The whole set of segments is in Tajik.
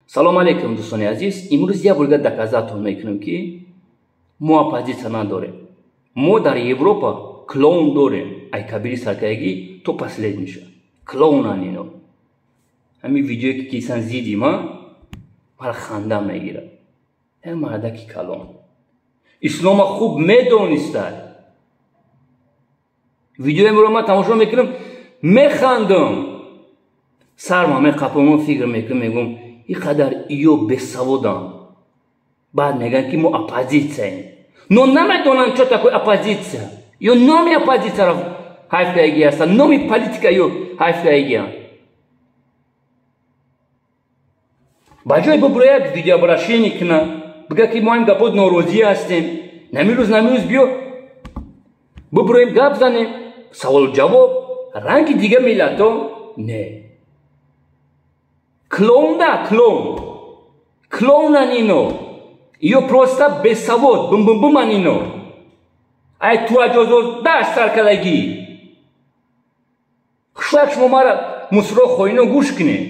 Салом алейкум, дӯстони азиз. Имрӯз як борга доказать мекунем, ки мо оппозитсия надорем. Мо дар Европа клоун дорем. Ай кабири саркаягӣ то последний ша. Клоунан ино. Ҳамин видеое ки кисан зиди ма, мара ханда мегирад. Э мардаки калон. Ислома хуб медонистад. Видеоемро ман тамошо мекунам, механдам. Сарма меқапам, фикр мекунам, мегӯям, ин қадар ё бесаводам. Баъд мегӯянд, ки мо оппозитсияем. Но намедонанд, чо такое оппозитсия. Ё номи оппозитсияро ҳайф каягӣ ҳастанд, номи политика ё ҳайф каягианд. Ба ҷои бубуро як видеообращение кунад, бигӯяд, ки мо ин гапот норозӣ ҳастем. Намирӯз биё бубуроем, гап занем, саволу ҷавоб, ранги дига миллато не. Клоуна, клоун. Клоунан ино. Ё просто бесавод, бум-бум-буман ино. Ай туаҷозода саркалагӣ. Шояд шумо мара мусро хоино гӯш кунед.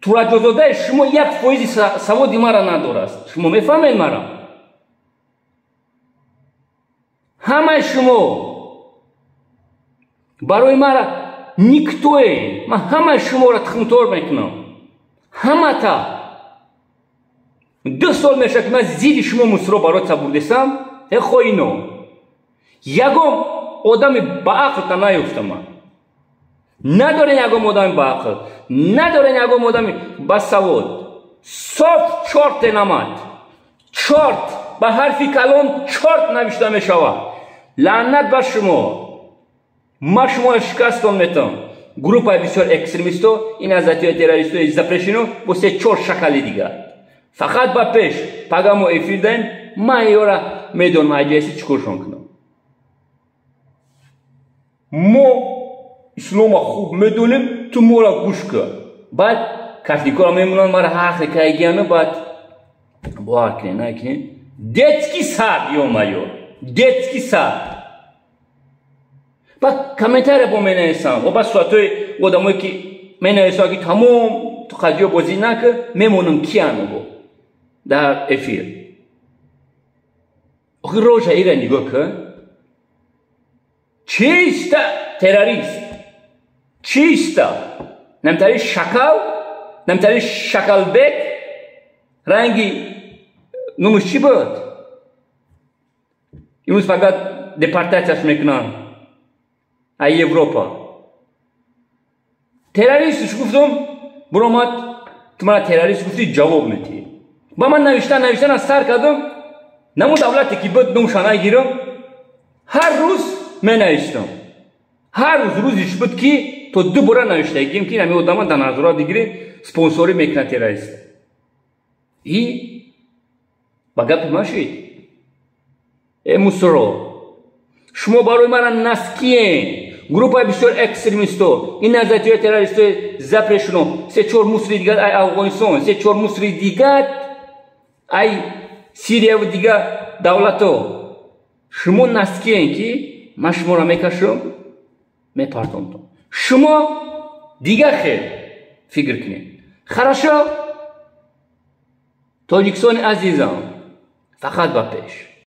Тураҷозодаи шумо 1% саводи мара надорад. Шумо мефаҳмед мара? Ҳамаи шумо барои мара никтое. Ман ҳамаи шуморо тухмтор мекунам. Ҳамата. 2 сол мешавад, ки ман зидди шумо мусро барои сабурдесам, э хоино. Ягон одами ба ақлта наёфтам ман. Надорен ягон одами ба ақл, надорен ягон одами ба савод. Соф чорте намад. Чорт ба ҳарфи калон чорт навишта мешавад. Лаънат ба шумо. Ма шуморо шикастон метам. Группаи бисёр экстремисто, ин азатиёи террористои запрещено бо се-чор шакали дигар. Фақат ба пеш, пага мо эфир даем, ман ёра медонам аҷаси чӣ коршон кунам. Мо ислома хуб медонем, ту моро гӯш кун. Баъд картинкора мемонанд, мара ҳар хел кайгияну баъд бовар кунед, накунед. Детский сад, ё-моё, детский сад. Баъд комментария бо менависам, баъд суратҳои одамое ки менависам, ки тамом ту қадиё бозӣ накун, мемонам кияну дар эфир. Охир рожа ира нигоҳ кун. Чиста террорист. Чиста. Намтари шакал, намтари шакалбек, ранги номаш чӣ буд? Имрӯз фақат депортатсияш мекунанд. Ай Европа. Террористш гуфтам, буромад, ту мара террорист гуфтӣ, ҷавоб медиҳӣ. Ба ман навиштан аз сар кардам, намо давлате ки буд номша нагирам, ҳар рӯз менавиштам. Ҳар рӯз рӯзиш буд, ки то 2 бора навиштагим, ки ҳамин одама дар назорат бигирем, спонсорӣ мекунад террорист. И ба гапи ман шид. Э мусоро, шумо барои мара наскиен. Группаи бисёр экстремисто, ин назатиёи террористои запрещено, се-чор мусри дигар ай Афғонистон, се-чор мусри дигар ай Сирияву дигар давлато. Шумо наскиен, ки ман шуморо мекашам, мепартонтон. Шумо дигар хел фикр кунед. Хорошо? Тоҷикистони азизам, фақат ба пеш.